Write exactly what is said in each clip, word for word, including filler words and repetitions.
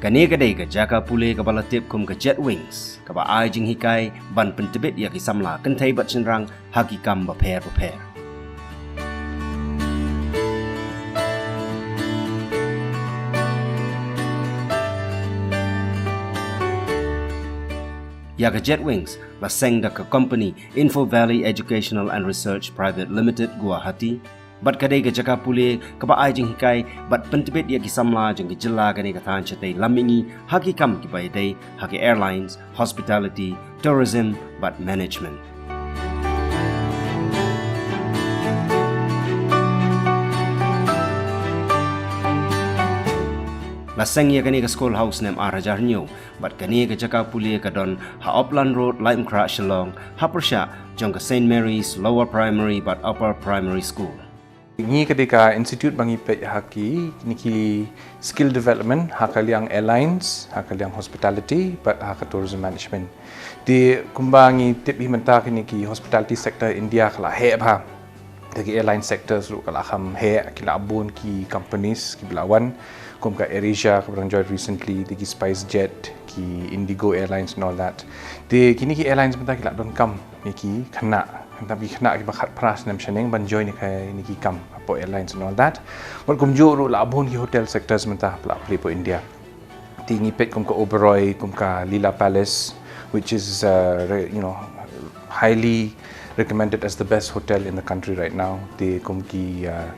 Kane ka dei ka jaka pule kaba la tip kum ka Jet Wings, kaba ai jinghikai ban pyntbit ïa ki samla kynthei bad shynrang ha ki kam bapher bapher. Ïa ka Jet Wings la seng da ka company Info Valley Educational and Research Private Limited, Guwahati, bad ka dei ka jaka pule kaba ai jinghikai bad pyntbit ïa ki samla jong ki jylla kane ka thaiñ shatei lam mihngi ha ki kam kiba ïadei ha ki airlines, hospitality, tourism bad management. La seng ïa kane ka skul ha u snem ar hajar hynñiew, bad kane ka jaka pule ka don ha Upland Road, Laitumkhrah, Shillong, ha pyrshah jong ka Saint Mary's Lower Primary bad Upper Primary School. Ngi ka dei ka institute ba ngi peit ha kine ki skill development ha ka liang airlines, ha ka liang hospitality bad ha ka tourism management. Te kumba ngi tip hi mynta, kine ki hospitality sector India ka la heh bha. Te ki airline sectors ruh ka la kham heh, ki la bun ki companies kiba la wan, kum ka AirAsia kaba dang join recently, te ki SpiceJet, ki Indigo Airlines and all that. Te kine ki airlines mynta ki la donkam ïa ki khynnah, khynnah, ki khynnah kiba khatphra snem shaneng ban join ïa kine ki kam hapoh airlines and all that. Bad kumjuh ruh la bun ki hotel sectors mynta ba la plie hapoh India. Te ngi peit kum ka Oberoi, kum ka Leela Palace, which is, uh, re-, you know, highly recommended as the best hotel in the country right now. Te kum ki, uh,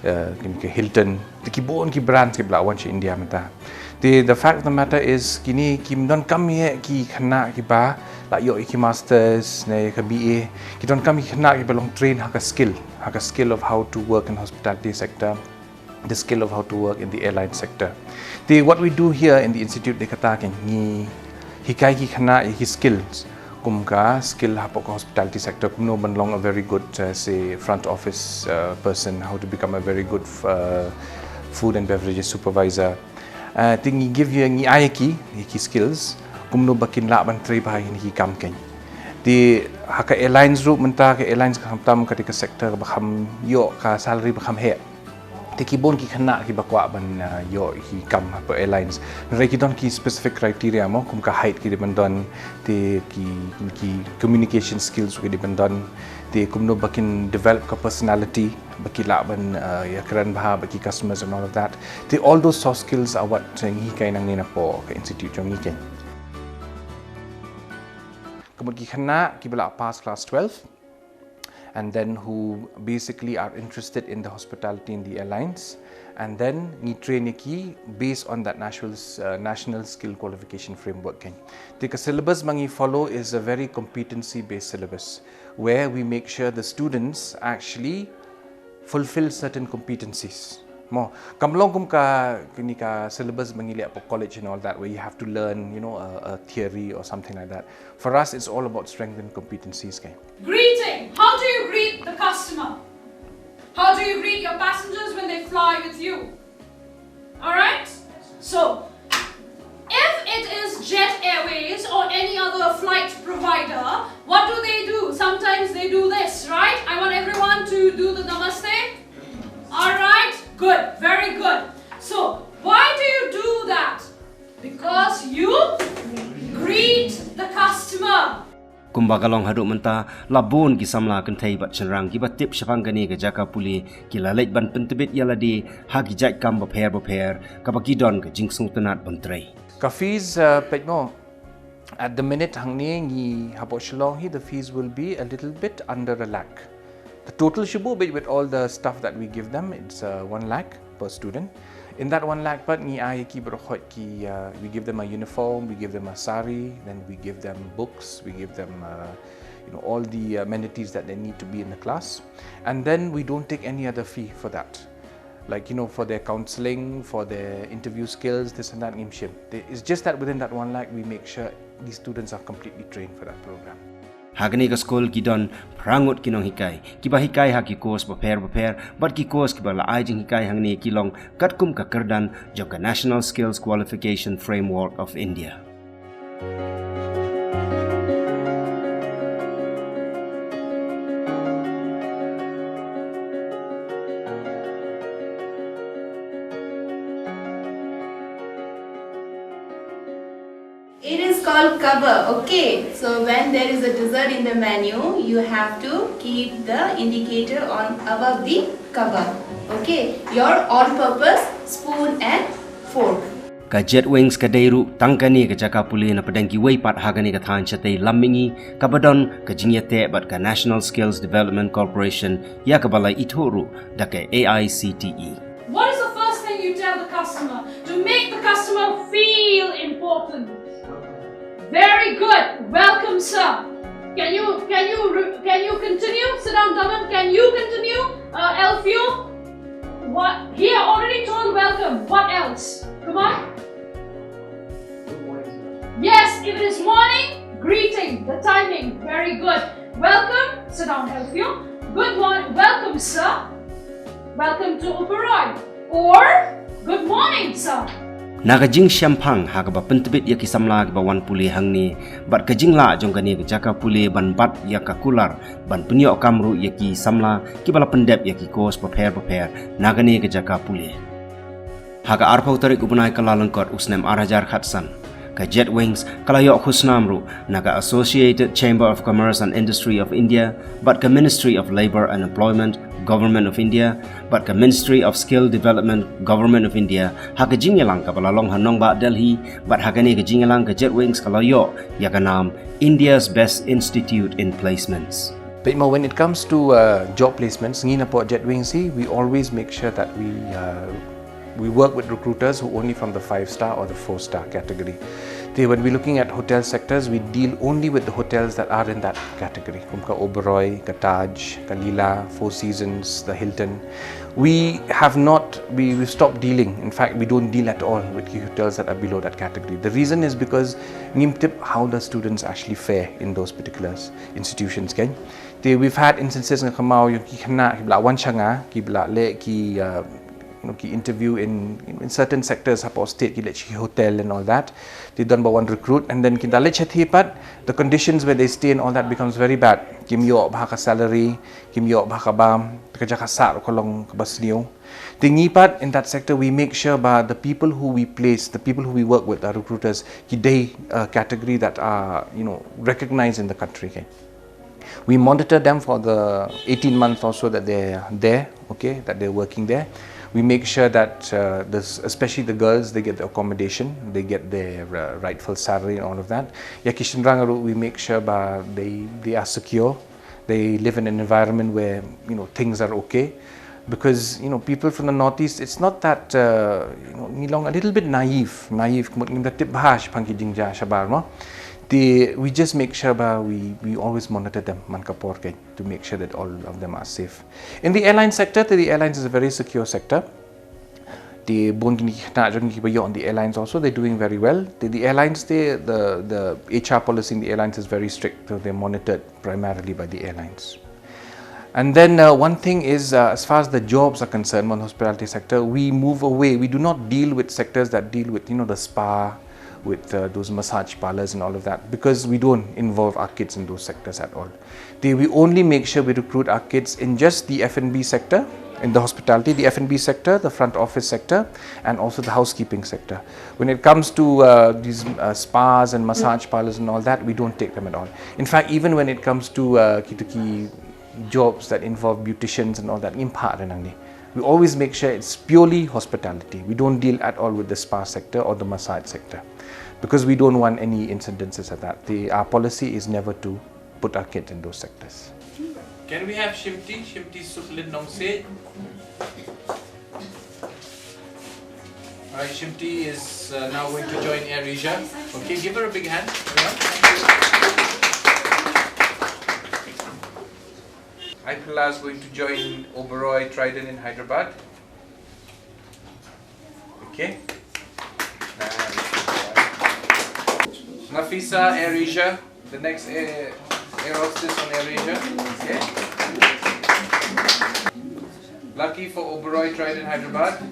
uh, kum ki Hilton, te ki bun ki brands kiba la wan sha India mynta. Te the fact of the matter is, kine kim donkam ïa ki khynnah kiba la ïoh ïa ki masters ne ka B A, ki donkam ïa ki khynnah kiba long train ha ka skill, ha ka skill of how to work in hospitality sector, the skill of how to work in the airline sector. Te what we do here in the institute dei kata, ngi hikai ki khynnah ïa ki skills, kum ka skill hapoh ka hospitality sector, kumno ban long a very good, uh, say, front office, uh, person, how to become a very good, uh, food and beverages supervisor. Uh, te ngi give ïa, ngi ai ïa ki, ïa ki skills, kumno ba kin lah ban trei bha ïa kine ki kam kein. Te ha ka airlines ruh mynta, ka airlines ka khamtam ka dei ka sector ba kham ïoh ka salary ba kham heh. Te ki bun ki khynnah kiba kwah ban, uh, ïoh ïa ki kam hapoh airlines. Hynrei ki don ki specific criteria mo, kum ka height ki dei ban don, te ki, ki communication skills ki dei ban don, te kumno ba kin develop ka personality, ba ki lah ban, uh, ïakren bha bad ki customers and all of that. Te all those soft skills are what, uh, ngi hikai nangne napoh ka institute jong ngi kein. Ka mut ki khynnah kiba la pass class twelve, and then who basically are interested in the hospitality and the airlines, and then ngi train ïa ki based on that national, uh, national skill qualification framework kein. Te ka syllabus ba ngi follow is a very competency based syllabus, where we make sure the students actually fulfill certain competencies. Mo, kam long kum ka, kine ka syllabus ba ngi leh hapoh college and all that, where you have to learn, you know, a, a theory or something like that. For us, it's all about strength and competencies kein. Greeting. How do you greet the customer? How do you greet your passengers when they fly with you? All right? So, if it is Jet Airways or any other flight provider, what do they do? Sometimes they do this, right? I want everyone to do the namaste. All right? Good. Very good. So, why do you do that? Because you greet the customer. Kumba ka long haduh mynta, la bun ki samla kynthei bad shynrang kiba tip shaphang kane ka jaka pule ki la leit ban pyntbit ïa lade ha ki jait kam bapher bapher, kaba ki don ka jingsngewtynnad ban trei. Ka fees, uh, peit mo, at the minute hangne ngi hapoh Shillong hi, the fees will be a little bit under a lakh. The total shu buh beit with all the stuff that we give them, it's, uh, one lakh per student. In that one lakh pat ngi ai ki baroh khoit ki, uh, we give them a uniform, we give them a sari, then we give them books, we give them, uh, you know, all the amenities that they need to be in the class. And then we don't take any other fee for that. Like, you know, for their counselling, for their interview skills, this and that, ngim shim. They, it's just that within that one lakh, we make sure these students are completely trained for that program. Ha kane ka skul ki don phra ngut ki nonghikai, kiba hikai ha ki course bapher bapher, bad ki course kiba la ai jinghikai hangne ki long katkum ka kyrdan jong ka National Skills Qualification Framework of India. Cover. Okay, so when there is a dessert in the menu, you have to keep the indicator on above the cover. Okay, your all-purpose spoon and fork. Ka Jet Wings ka dei ruh tang kane ka jaka pule na pdeng kiwei pat ha kane ka thaiñ shatei lam mihngi, kaba don ka jingïateh bad ka National Skills Development Corporation, ïa kaba la ithuh ruh da ka A I C T E. What is the first thing you tell the customer to make the customer feel important? Very good. Welcome, sir. Can you can you re- can you continue? Sit down, Daman. Can you continue, uh, Alfio? What? He already told welcome. What else? Come on. Yes, if it is morning, greeting, the timing. Very good. Welcome. Sit down, Alfio. Good morning. Welcome, sir. Welcome to Oberoi. Or, good morning, sir. Na ka jingshemphang ha kaba pyntbit ïa ki samla kiba wan pule hangne, bad ka jinglah jong kane ka jaka pule ban bat ïa ka kular, ban pynïoh kam ruh ïa ki samla kiba la pyndep ïa ki course bapher bapher na kane ka jaka pule. Ha ka arphew tarik u bnai Kyllalyngkot u snem ar hajar khatsan, ka Jet Wings ka la ïoh khusnam ruh na ka Associated Chamber of Commerce and Industry of India, bad ka Ministry of Labour and Employment, Government of India, bad ka Ministry of Skill Development, Government of India, ha ka jingïalang kaba la long ha nongbah Delhi, bad ha kane ka jingïalang ka Jet Wings ka la ïoh ïa ka nam India's Best Institute in Placements. But when it comes to uh, job placements, ngi na pdeng Jet Wings hi, we always make sure that we uh, we work with recruiters who only from the five star or the four star category. They, when we're looking at hotel sectors, we deal only with the hotels that are in that category. Kum ka Oberoi, ka Taj, ka Leela, Four Seasons, the Hilton. We have not, we, we've stopped dealing. In fact, we don't deal at all with hotels that are below that category. The reason is because ngim tip how the students actually fare in those particular institutions, kan? Te, we've had instances nga kynmaw ïa ki khynnah kiba la wan sha nga, kiba la leh ki uh, you know, ki interview in, in certain sectors, hapoh state, ki leit sha ki hotel and all that. Te don ba wan recruit, and then ki da leit shathie pat, the conditions where they stay and all that becomes very bad. Kim ïoh bha ka salary, kim ïoh bha ka bam, ka jaka sah ruh ka long kaba sniew. Te ngi pat in that sector, we make sure ba the people who we place, the people who we work with, our recruiters, ki dei a category that are, you know, recognized in the country, okay? We monitor them for the eighteen months or so that they're there, okay, that they're working there. We make sure that uh, this, especially the girls, they get the accommodation, they get their uh, rightful salary and all of that. Ïa ki shynrang ruh, we make sure ba they, they are secure, they live in an environment where, you know, things are okay. Because, you know, people from the Northeast, it's not that, uh, you know, ngi long a little bit naive, naive, ka mut ngim da tip bha shaphang ki jingjia shabar, no? Te, we just make sure ba we, we always monitor them, man ka por, okay, to make sure that all of them are safe. In the airline sector, the airlines is a very secure sector. Te, bun kine ki khynnah jong ngi kiba ïoh in the airlines also, they're doing very well. Te, the airlines, the, the, the H R policy in the airlines is very strict, so they're monitored primarily by the airlines. And then uh, one thing is, uh, as far as the jobs are concerned, on the hospitality sector, we move away. We do not deal with sectors that deal with, you know, the spa, with uh, those massage parlors and all of that, because we don't involve our kids in those sectors at all. They, we only make sure we recruit our kids in just the F and B sector, in the hospitality, the F and B sector, the front office sector, and also the housekeeping sector. When it comes to uh, these uh, spas and massage parlors and all that, we don't take them at all. In fact, even when it comes to uh, kito ki jobs that involve beauticians and all that, ngim phah re nangne. We always make sure it's purely hospitality. We don't deal at all with the spa sector or the massage sector because we don't want any incidences of that. The, our policy is never to put our kids in those sectors. Can we have Shimti? Shimti Suklin Nongse. All right, Shimti is uh, now going to join Air Asia. Okay, give her a big hand. Everyone. Aipala is going to join Oberoi Trident in Hyderabad. Okay. Nafisa, Air Asia, the next air, air hostess on Air Asia. Okay. Lucky for Oberoi Trident Hyderabad.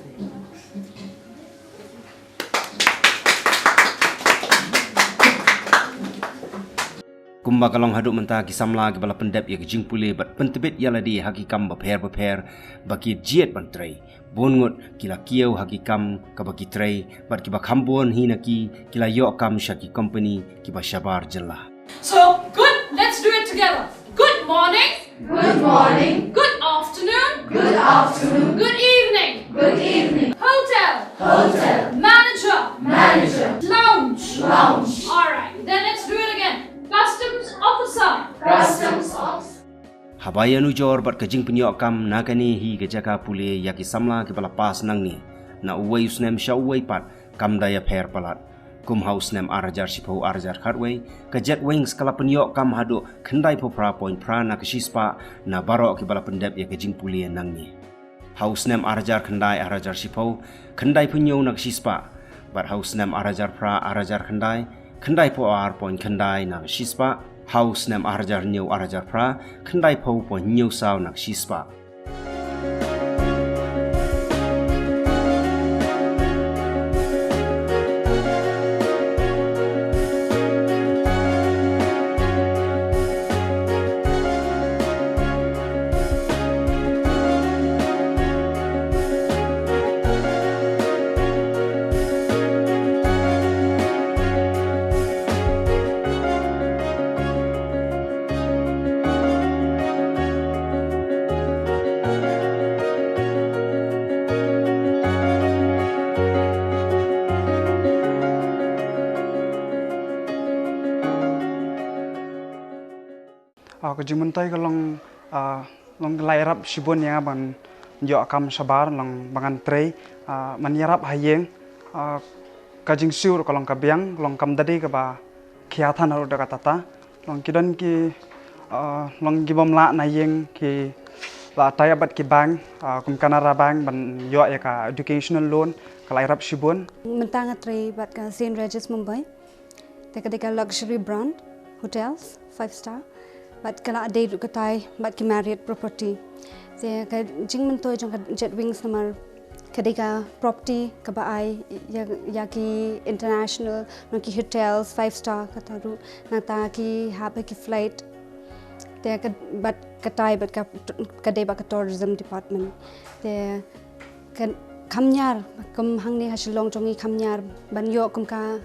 Kumba ka long haduh mynta, ki samla kiba la pyndep ïa ka jingpule bad pyntbit ïa lade ha ki kam bapher bapher ba ki jied ban trei, Bun ngut ki la kiew ha ki kam kaba ki trei, bad kiba kham bun hi na ki, ki la ïoh kam sha ki company kiba shabar jylla. So, good, let's do it together. Good morning. Good morning. Good afternoon. Good afternoon. Good evening. Good evening. Hotel. Hotel. Manager. Manager. Lounge. Lounge. All right, then let's do it again. Customs officer. Customs officer. Haba ïanujor bad ka jingpynïoh kam na kane hi ka jaka pule ïa ki samla kiba la pass nangne, na uwei u snem sha uwei pat, kam da ïapher palat. Kum ha u snem ar hajar shiphew ar hajar khatwei, ka Jet Wings ka la pynïoh kam haduh khyndai phew phra point phra na ka shispah na baroh kiba la pyndep ïa ka jingpule nangne. Ha u snem ar hajar khyndai ar hajar shiphew, khyndai phew hynñiew na ka shispah. Bad ha u snem ar hajar phra ar hajar khyndai, khyndai phew ar point khyndai na ka shispah. Ha u snem ar hajar hynñiew ar hajar phra, khyndai phew point hynñiew saw na ka shispah. Ah, ka jingmyntoi ka long, ah, long ka la ïarap shibun ïa nga ban ïoh kam shabar, long ba ngan trei, ah, man ïarap ha ïing, ah, ka jingsiew ruh ka long ka biang, long kam da dei kaba khia than ruh da kata ta. Long ki don ki, ah, long ki bym lah na ïing ki la tie up bad ki bank, ah, kum Canara Bank ban ïoh ïa ka educational loan, ka la ïarap shibun. Mynta nga trei bad ka Saint Regis Mumbai. Te ka dei ka luxury brand, hotels, five star. Bad ka la dei ruh ka tie bad ki Marriott property. Te ka jingmyntoi jong ka Jet Wings namar ka dei ka property kaba ai ïa, ïa ki international, na ki hotels, five star kata ruh, nangta ki hap ha ki flight. Te ka, bad ka tie bad ka, ka dei bad ka tourism department. Te ka kham ñiar, kum hangne ha Shillong jong ngi kham ñiar ban ïoh kum ka,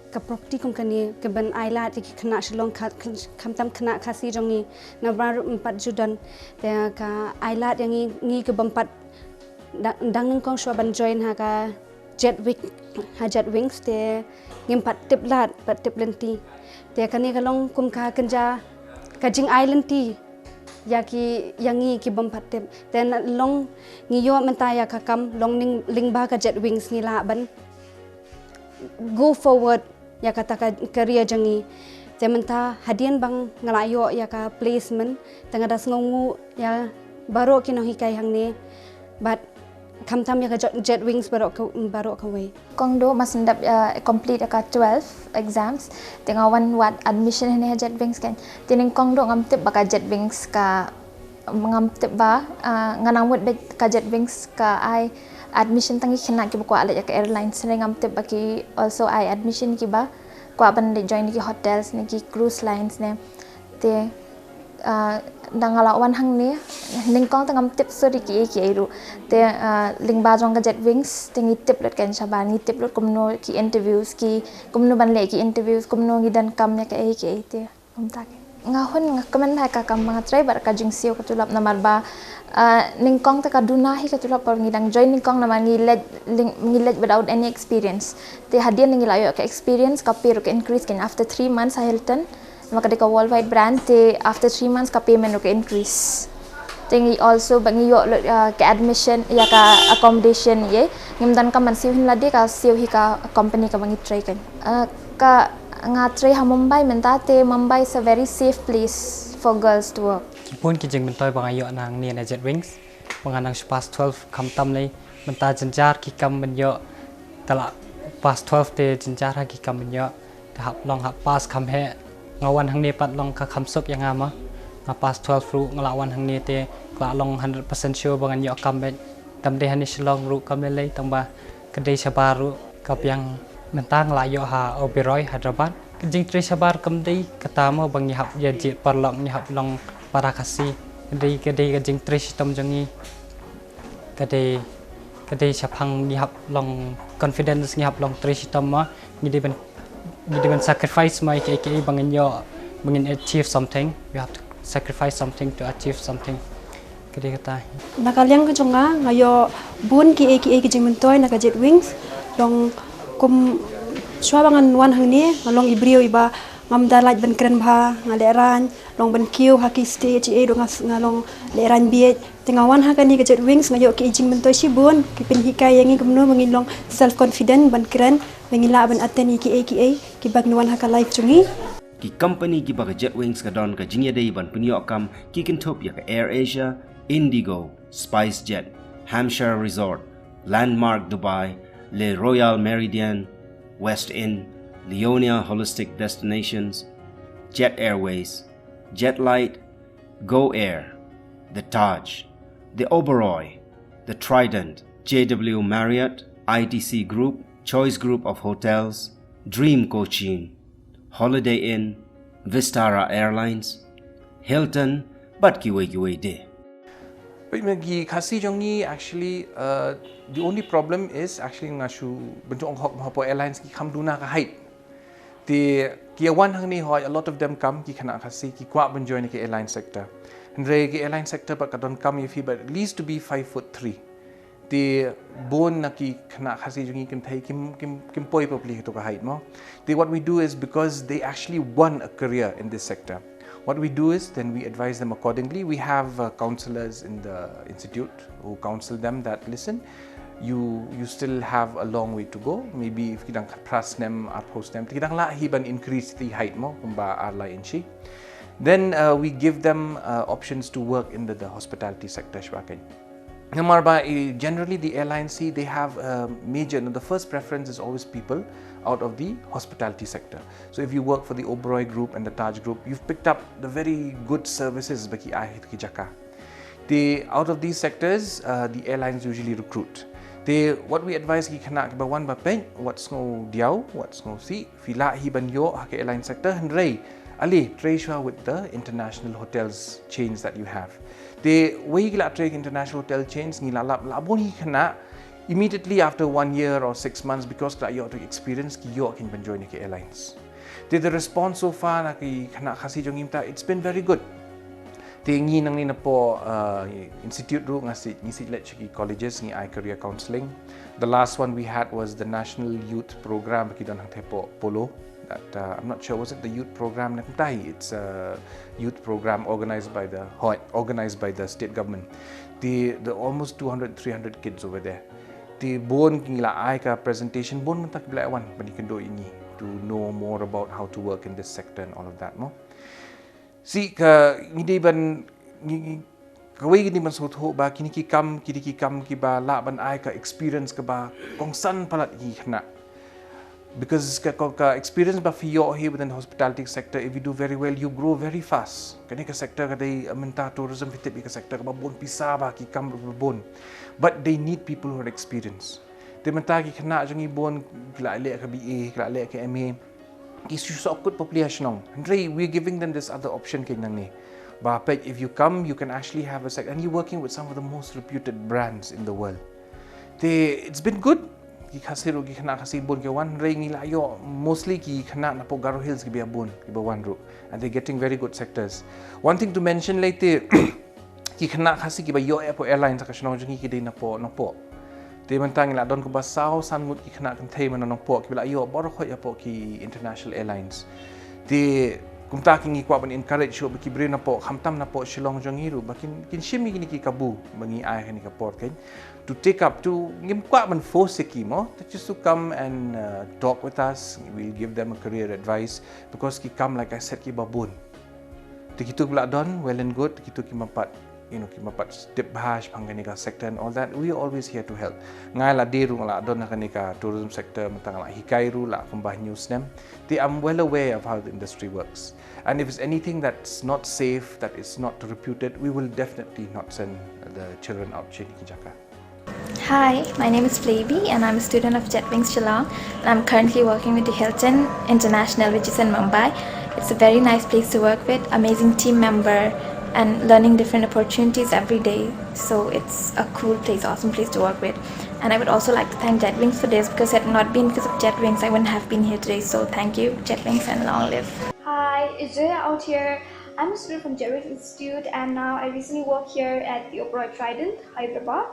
ka property kum kane, ka ban ai lad ïa ki khynnah Shillong ka, ka, khamtam khynnah Khasi jong ngi. Namar ruh ym pat ju don. Te ka ai lad ïa ngi, ngi ki bym pat da-, dang nyngkong shuwa ban join ha ka Jet Wing, ha Jet Wings te ngim pat tip lad, pat tip lynti. Te kane ka long kum ka kynja ka jingai lynti ïa ki, ïa ngi ki bym pat tip. Te na long ngi ïoh mynta ïa ka kam long ning lyngba ka Jet Wings ngi lah ban go forward ïa kata ka career jong ngi. Te mynta hadien ba nga la ïoh ïa ka placement, te nga da sngewnguh ïa baroh ki nonghikai hangne. Bad khamtam ïa ka Jet, Jet Wings baroh ka, baroh kawei. Kong do ma sngewdep, eh, complete ïa ka twelve exams. Te nga wan wad admission hangne ha Jet Wings kan. Te nyngkong do ngam tip ba ka Jet Wings ka, ngam tip ba, eh, nga nang mut ba ka Jet Wings ka ai admission tang ki khynnah kiba kwah leit ïa ka airlines ne, ngam tip ba ki also ai admission kiba kwah ban leit join ki hotels ne ki cruise lines ne. Te ah, da nga la wan hangne, nyngkong te ngam tip shuh ki ei ki ei ruh. Te, ah, lyngba jong ka Jet Wings, te ngi tip lut kan shabar, ngi tip lut kumno ki interviews, ki kumno ban leh ki interviews, kumno ngi donkam ïa ka ei ka ei te. Kumta ki. Nga hun nga kmen ha ka kam ba nga trei bad ka jingsiew ka tulop namar ba, ah, nyngkong te ka duna hi ka tulop ba ngi dang join nyngkong namar ngi leit, ngi leit without any experience. Te hadien ngi la ïoh ka experience ka pay ruh ka increase kan after three months ha Hilton. Namar ka dei ka worldwide brand, te after three months ka payment ruh ka increase. Te ngi also ba ngi ïoh lut, uh, ka admission, ïa ka accommodation ïa. Ngim donkam ban siew hi lade, ka siew hi ka company kaba ngi trei kan. Uh, ka nga trei ha Mumbai mynta te Mumbai is a very safe place for girls to work. Ki bun ki jingmyntoi ba nga ïoh nangne na Jet Wings. Ba nga nang shu pass twelve khamtam lei, mynta jynjar ki kam ban ïoh. Te la pass twelve te jynjar ha ki kam ban ïoh. Te hap long hap pass kham heh. Nga wan hangne pat long ka kham suk ïa nga ma. Nga pass twelve ruh nga la wan hangne te ka la long hundred percent sure ba ngan ïoh kam beit. Tam dei hangne Shillong ruh kam lei lei tang ba ka dei shabar ruh ka biang. Mynta nga la ïoh ha Oberoi Hyderabad. Ka jingtrei shabar kam dei kata mo ba ngi hap ïa jied paralok, ngi hap long para Khasi. Ka dei, ka dei ka jingtrei shitom jong ngi. Ka dei Ka dei shaphang ngi hap long confidence, ngi hap long trei shitom ma, ngi dei ban, ngi dei ban sacrifice ma ïa kiei kiei ba ngin ïoh, ba ngin achieve something. We have to sacrifice something to achieve something. Ka dei kata. Na ka liang ka jong nga, nga ïoh bun kiei kiei ki jingmyntoi na ka Jet Wings. Long kum shuwa ba ngan wan hangne, nga long i briew iba ngam da lait ban kren bha, nga lehraiñ, long ban kiew ha ki stage, eh, dei nga, nga long lehraiñ bieit. Te nga wan ha kane ka Jet Wings, nga ïoh ki jingmyntoi shibun, ki pynhikai ïa ngi kumno ba ngin long self confident ban kren, ba ngin lah ban attend ïa kiei kiei kiba ngin wan ha ka life jong ngi. Ki company kiba ka Jet Wings ka don ka jingïadei ban pynïoh kam ki kynthup ïa ka Air Asia, Indigo, SpiceJet, Hampshire Resort, Landmark Dubai, Le Royal Meridian, West Inn, Leonia Holistic Destinations, Jet Airways, Jet Light, Go Air, The Taj, The Oberoi, The Trident, J W Marriott, I T C Group, Choice Group of Hotels, Dream Cochin, Holiday Inn, Vistara Airlines, Hilton, bad kiwei kiwei de. Peit ma ki Khasi jong ngi, actually, uh, the only problem is actually nga shu bynta ong hok ma hapoh airlines ki kham duna ka height. Te ki ïa wan hangne hoi, a lot of them come, ki khynnah Khasi ki kwah ban join ki airline sector. Hynrei ki airline sector pat ka donkam ïa phi bad at least to be five foot three. Te bun na ki khynnah Khasi jong ngi kynthei kim, kim, kim poi properly ha kato ka height mo. Te what we do is, because they actually want a career in this sector, what we do is then we advise them accordingly. We have, uh, counselors in the institute who counsel them that, listen, you, you still have a long way to go. Maybe if ki dang khatphra snem, arphew snem, te ki dang lah hi ban increase the height mo, kumba ar lai inshi. Then, uh, we give them, uh, options to work in the, the hospitality sector shwa kein. Namar ba, eh, generally the airline, see, they have a major, no, the first preference is always people out of the hospitality sector. So if you work for the Oberoi Group and the Taj Group, you've picked up the very good services ba ki ai ha kito ki jaka. Te out of these sectors, uh, the airlines usually recruit. Te what we advise ki khynnah kiba wan ba peit, wat sngew diaw, wat sngew sih, phi lah hi ban ïoh ha ka airline sector, hynrei ale trei shwa with the international hotels chains that you have. Te wei ki la trei international hotel chains, ngi la lap, la bun hi khynnah, immediately after one year or six months, because ki la ïoh to experience, ki ïoh kin ban join ki airlines. Te the response so far na ki khynnah Khasi jong ngi mynta, it's been very good. Te ngi nangne napoh, uh, institute ruh nga shu, ngi shu leit sha ki colleges, ngi ai career counselling. The last one we had was the National Youth Program, ki don hangtei hapoh Polo. That, uh, I'm not sure, was it the youth program? Nang tai, it's a youth program organized by the, hoi, organized by the state government. The, the almost two hundred, three hundred kids over there. Te bun ki la ai ka presentation, bun mynta ki la wan ban ïakynduh ïa ngi to know more about how to work in this sector and all of that, no? Si ka ngi dei ban, ngi, ngi, kawei ngi dei ban sngewthuh ba kine ki kam, kine ki kam kiba lah ban ai ka experience kaba kongsan palat ïa ki khynnah. Because ka, ka, ka experience ba phi ïoh hi within the hospitality sector, if you do very well, you grow very fast. Kane ka sector ka dei, uh, mynta tourism, phi tip, ka sector kaba bun pisa ba ki kam ba bun. But they need people who are experienced. Te mynta ki khynnah jong ngi bun ki la leh ka B A, ki la leh ka M A. Ki shu sah kut pop ïa shnong. Hynrei we're giving them this other option kein nangne. Ba peit, if you come, you can actually have a sec-, and you're working with some of the most reputed brands in the world. Te, it's been good. Ki Khasi ruh, ki khynnah Khasi bun ki wan, hynrei ngi la ïoh mostly ki khynnah napoh Garo Hills kiba bun, kiba wan ruh. And they're getting very good sectors. One thing to mention later, ki khynnah Khasi kiba ïoh hapoh airlines ha ka shnong jong ngi ki dei napoh Nongpoh. Te mynta ngi la don kumba saw san ngut ki khynnah kynthei na Nongpoh kiba la ïoh baroh khoit hapoh ki international airlines. Te kumta ki ngi kwah ban encourage shuh ba ki briew napoh, khamtam napoh Shillong jong ngi ruh, ba kin, kin shim ïa kine ki kabu ba ngi ai ha kane ka por kein. To take up, to, ngim kwah ban force ïa ki mo, to just to come and, uh, talk with us. We'll give them a career advice because ki kam, like I said, kiba bun. Te kito kiba la don, well and good, kito kiba pat, you know, kiba pat tip bha shaphang kane ka sector and all that, we are always here to help. Nga la dei ruh nga la don ha kane ka tourism sector, mynta nga la hikai ruh la kumba hynñiew snem. Te I'm well aware of how the industry works. And if it's anything that's not safe, that is not reputed, we will definitely not send the children out sha kine ki jaka. Hi, my name is Flavie and I'm a student of Jetwings Shillong, and I'm currently working with the Hilton International, which is in Mumbai. It's a very nice place to work with, amazing team member, and learning different opportunities every day. So it's a cool place, awesome place to work with. And I would also like to thank Jetwings for this, because had it not been because of Jetwings, I wouldn't have been here today. So thank you, Jetwings, and long live. Hi, it's Joya out here. I'm a student from Jetwings Institute, and now I recently work here at the Oberoi Trident, Hyderabad,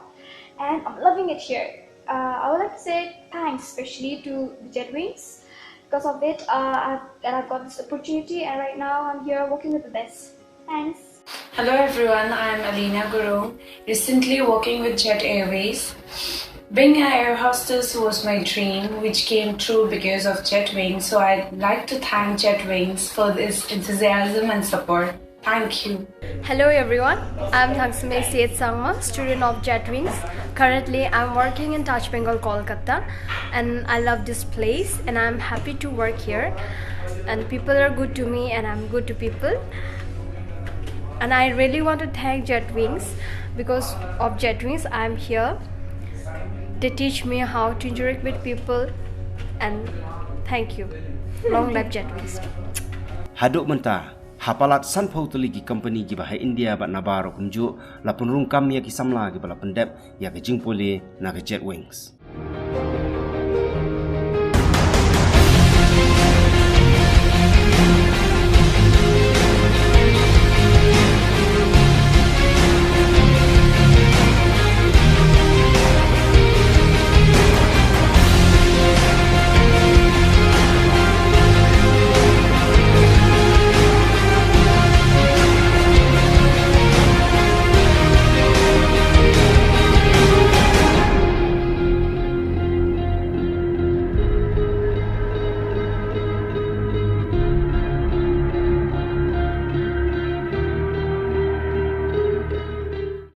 and I'm loving it here. Uh, I would like to say thanks especially to the Jetwings. Because of it, uh, I've, that I've got this opportunity, and right now I'm here working with the best. Thanks. Hello everyone, I'm Alina Gurung, recently working with Jet Airways. Being an air hostess was my dream, which came true because of Jetwings. So I'd like to thank Jetwings for this enthusiasm and support. Thank you. Hello everyone, I'm Thangsime Seth Sangma, student of Jetwings. Currently, I'm working in Taj Bengal, Kolkata, and I love this place and I'm happy to work here. And people are good to me and I'm good to people. And I really want to thank Jetwings. Because of Jetwings, I'm here. They teach me how to interact with people, and thank you. Long live Jetwings. Haduh mynta, ha palat sanphew tylli ki company kiba ha India bad nabar kumjuh la pynrung kam ïa ki samla kiba la pyndep ïa ka jingpule na ka Jetwings.